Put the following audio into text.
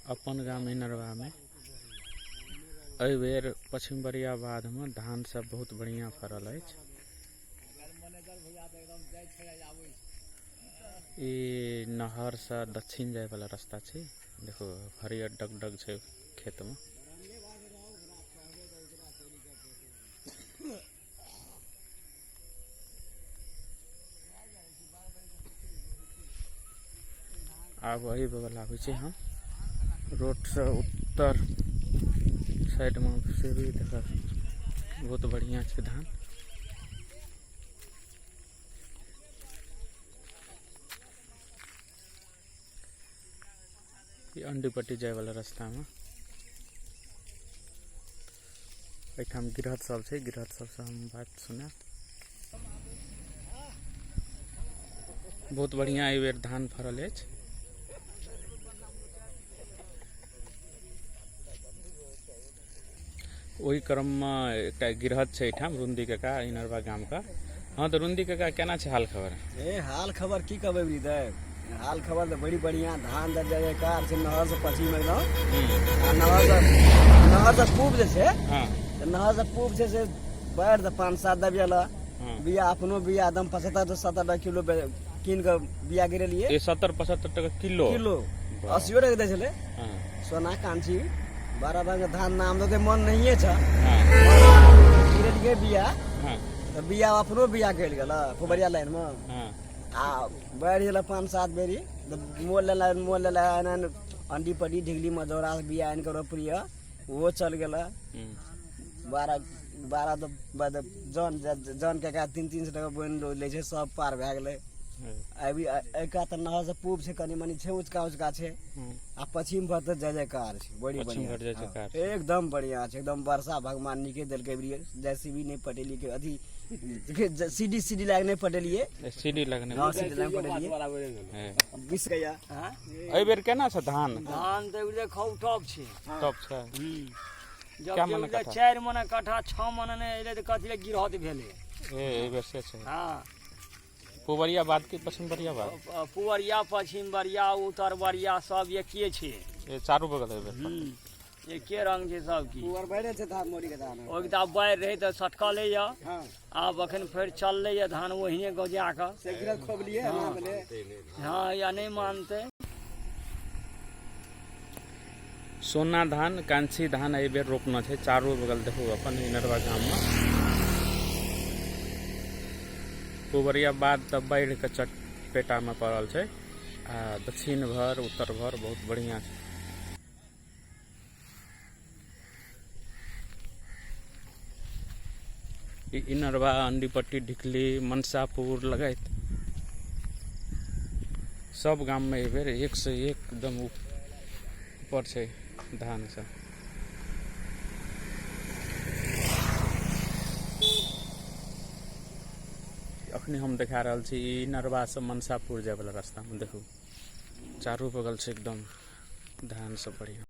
अपन गाम इनरवामे एहि बेर पच्छिमबरिया बाधमे धान सब बहुत बढ़िआँ फड़ल अछि। ई नहरसँ दक्षिण जायवला रास्ता छै। देखू हरियर डग डग छै खेतमे। आब एहि बगल आबै छी हम रोडसँ उत्तर साइडमे से भी देखऽ बहुत बढ़िआँ छै धान। ई अंडीपट्टी जायवला रास्तामे एहिठाम गिरहत सब छै, गिरहत सबसँ हम बात सुनायब। बहुत बढ़िया एहि बेर धान फड़ल अछि। ओहि क्रममे एकटा गिरहत छै एहिठाम रुंदी काका इनरवा गामके। हँ तऽ रुंदी काका केना छै हाल खबर? ए हाल खबर की कहबै हृदय, हाल खबर तऽ बड़ी बढ़िया। धान तऽ जय जयकार छै नहर से पश्चिम एकदम। आ नहर से पूब जे छै, तऽ नहर से पूब छै से बाढ़ि तऽ 5-7 दबियल। बिया अपनो बिया एकदम 75 से 70 टका किलो कीन कऽ बिया गिरेलियै। 70-75 टका किलो? किलो 80 टका दै छलै। सोना कांची 12 रंग धान नाम दे मन नहिए छ। गिरेलियै बिया तऽ बिया अपनो बिया गलि गेल पुबरिया लाइन मे। आ बाढ़ि गेल 5-7 बेरी तऽ मोल लेला मोल लेला एना अंडी पड्डी ढिगली मझौरा से बिया आनि कऽ रोपलियै, ओहो चल गेल। 12 12 तऽ जन जन के 300-300 टका बोनि लै छै, सब पार भए गेलै। अभी एहि कात तऽ नहर से पूब छै, कनि मनि छै ऊँचका ऊँचका छै। आ पश्चिम पर तऽ जय जयकार छै, बड़ी पश्चिम बढ़िया। भर जय जयकार छै। एकदम बढ़िया छै एकदम। वर्षा भगवान नीके देलकै अबरी, जैसीबी नहि पटेलियै के अथी सीडी सीडी लाग नहि पटेलियै। सीढ़ी लगने। हँ, सीडी लाग पटेलियै। 20 गया। एहि बेर केना छै धान? धान तऽ एबरी खौ टॉप छै। टॉप छै। जब क्या मने कट्ठा? 4 मने कट्ठा 6 मने नहि एलै तऽ कथी लए गिरहत भेलै। ए एहि बेर से छै। हँ। पुबरिया बाद की पश्चिम बरिया बाद? पुबरिया पश्चिम बरिया उत्तर बरिया सब एके छै। ए चारू बगल एहि बेर। एके रंग छै सब की। पुअर बढ़े छै धान मोरी के धान। ओहि तऽ बाढ़ि रहै तऽ सटकले यऽ। हँ। आब अखन फेर चललै यऽ धान ओहिने गजा कऽ। से गिरल खोबलियै ना भेलै। हँ, या नहि मानतै। सोना धान कांची धान एहि बेर रोपना छै चारू बगल। देखू अपन इनरवा गाममे पुबरिया बाद तऽ बाढ़ि के चपेटामे पड़ल छै आ दक्षिण भर उत्तर भर बहुत बढ़िया छै। ई इनरवा अंडीपट्टी ढिकली मनसापुर लगैत सब गाममे एहि बेर एक से एक एकदम ऊपर छै धान सब। अखनी हम देखा रहल छी ई नरवा से मनसापुर जाय वाला रास्ता में। देखू चारू बगल छै एकदम धान सब बढ़िया।